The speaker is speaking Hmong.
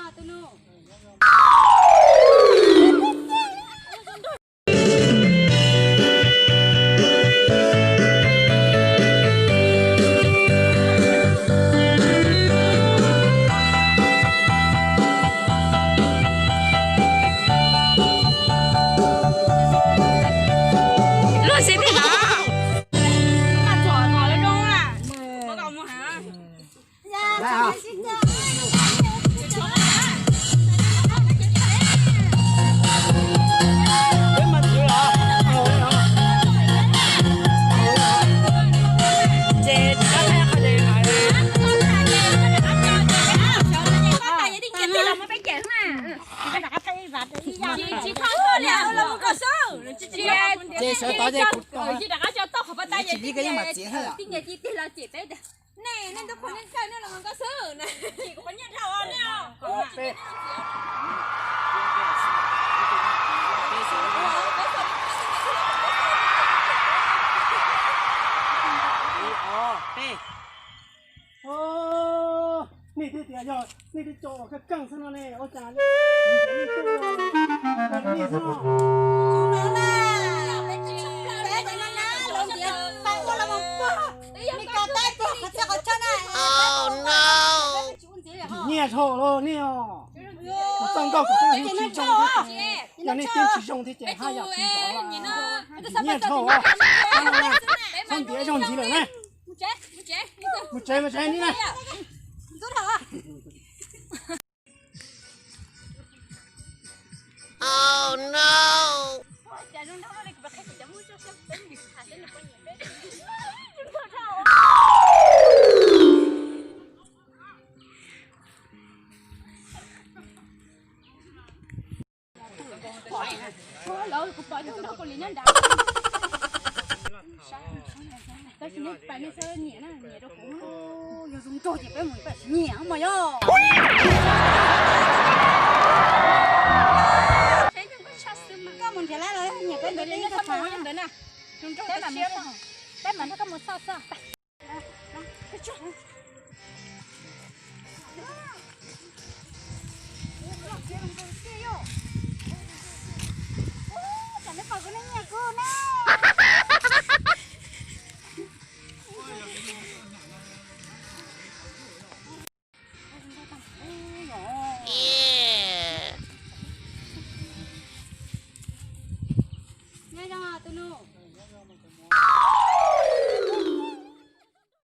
Luag siab tiag na. Mas txog qhov lawv zoo na. Muab kom mus hais. Ces sawv tod ces kuv tsis li koj yeej mam txiav thiab. Nej, nej ntu qhov nej kawg nej los nqa xwb. Kuv qhov nyiaj dhau nej os. Nej thiaj tias yog nej twb tso uas kawg keej xwb no ne, ua cas nej tuaj nej xwb no. Nyiaj dhau los nej os. Kuv txoj nkauj kuv twb tsis zoo thiab, yog nej twb tsis zoo thiab ces haj yam tsis ntov. Nyiaj dhau, txhob ntiav zog ntxiv lawm na. Mus tsev, mus tsev ni na. Lawv kuv pom tus nrog kuv li nyob nrad. Tab sis nej pais nej txhob nyiam na, nyiam rau kuv. Yog zoo nraug ces peb mus peb nyiam mas yog. Koj mus nrhiav lawv los nyiam peb ntawd li koj tham. Peb mam nrog koj mus xauj xwb. Tam nej pom kuv nej nyiam kuv na.